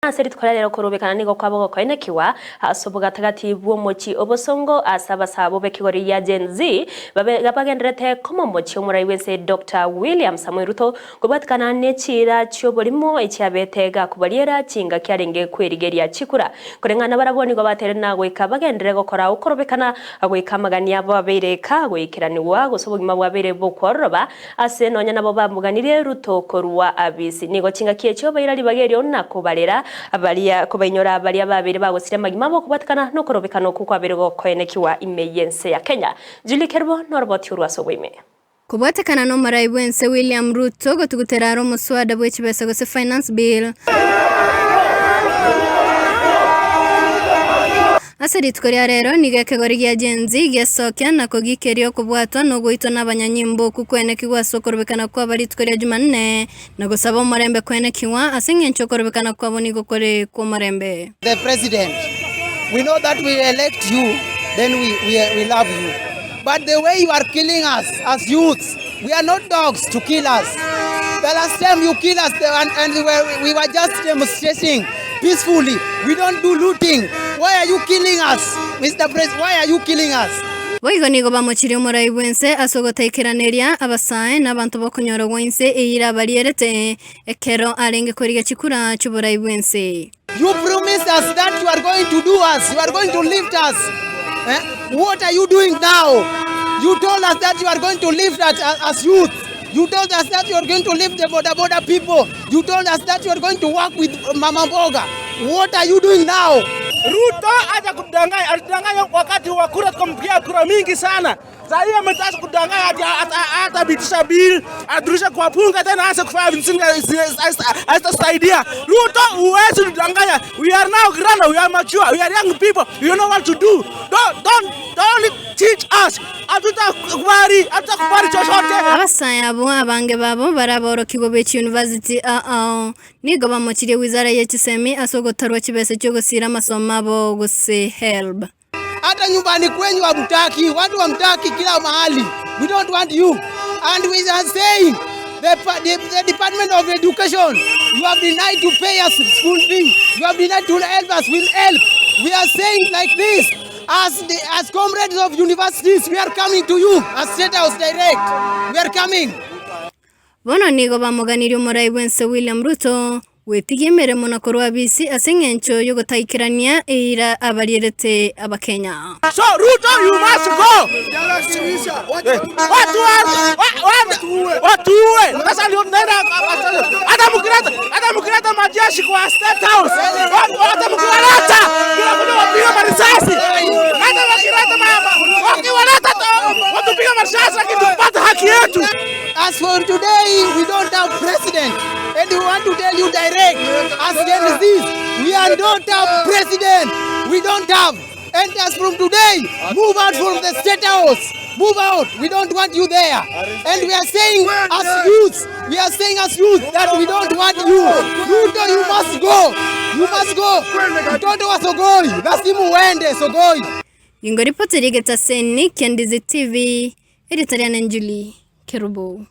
Ase rituko ria rero korobekana nigo kwaba gokoenekigwa ase obogatagati bw'omochie obosongo ase abasaabo b'ekegori gia Gen Z babe bagendererete koma omochie omorai bw'ense Doctor William Samoei Ruto kobwatikana ne chiira chi'oborimo echiabete gakobariera chingaki arenge kwerigeria chikura. Koreng'ana barabwo nigo bateire na goika bagenderere gokora okorobekana goika amagani abo abeire kagoikeranigwa gose obogima bwabeire bokwororoba Ase nonya nabo bamoganirie Ruto korwa Abisi. Nigo chingaki echio baira ribaga erio na kobarera baria kobainyora baria babeire bagosiria amagima abo kobwatekana nokorobekana okwo kwabeire gokoenekigwa ime y'ense ya Kenya. Julie Kerubo noroboti orwo ase oboime. Kobwatekana nomorai bw'ense William Ruto gotugutera are omoswada bw'echibesa gose Finance Bill, Ase rituko ria rero nigo ekegori gia Gen Z gesokia na kogikeria okobwatwa na ogoitwa nabanyanyimbo okwo kwenekigwa ase okorobekana kwabo rituko ria Jumanne, na gosaba omorembe kwenekigwa ase engencho okorobekana kwabo nigo kore kw'omorembe. The president we know that we elect you then we, we, we love you but the way you are killing us as youths we are not dogs to kill us the last time you kill us and, and we, were, we were just demonstrating peacefully we don't do looting why are you killing us Mr. President why are you killing us Boigo nigo bamochirie omorai bw'ense ase ogotaikeraneria abasae na abanto b'okonyora gwa inse eira abarierete, ekero arenge korigia chikura chi'oborai bw'ense. You promised us that you are going to do us, you are going to lift us. Eh? What are you doing now? You told us that you are going to lift us as youth. You told us that you are going to lift the boda boda people. You told us that you are going to work with Mama Mboga. What are you doing now? Ruto acha kudanganya, alitudanganya wakati wa kura, tukampigia kura mingi sana. Sasa hiyo ametaka kudanganya ati atapitisha bill, aturushe kwa bunge tena aanze kufanya vitu zingine hazitasaidia. Ruto, huwezi kudanganya. We are now grown, we are mature, we are young people. We know what to do. Don't, don't, don't teach us. Hatutakubali, hatutakubali chochote. Abasae abwo abange babo bare aborokigwa be chiuniversity ao nigo bamochirie wizara ye chisemi ase ogotarwa chibesa chi'ogosiira amasomo abo gose HELB. Hata nyumbani kwenyu hamtaki, watu hamtaki kila mahali. We don't want you. And we are saying the, the, the Department of Education, you have denied to pay us school fee. You have denied to help us with help. We are saying like this, as, the, as comrades of universities, we are coming to you as State House Direct. We are coming. Bono nigo bamoganirie omorai bw'ense William Ruto gwetigia emeremo na korwa abisi ase engencho y'ogotaikerania eira abarierete Abakenya. So Ruto you must go. Watu watuue. Sasa ndio tunaenda hata mkileta hata mkileta majeshi kwa State House. Hata mkiwaleta tunakuja wapiga marisasi. Hata wakileta wakiwaleta watupiga marisasi lakini tupate haki yetu. As for today, we don't have president. And we want to tell you direct, as Gen Zs, we are don't have president. We don't have. And as from today, move out from the state house. Move out. We don't want you there. And we are saying as youths, we are saying as youth that we don't want you. Ruto, you must go. You must go. Mtoto wa Sogoi, lazima uende Sogoi. Ingoripoti Getaseni, Kendizi TV, Editorial Njuli, Kerubo.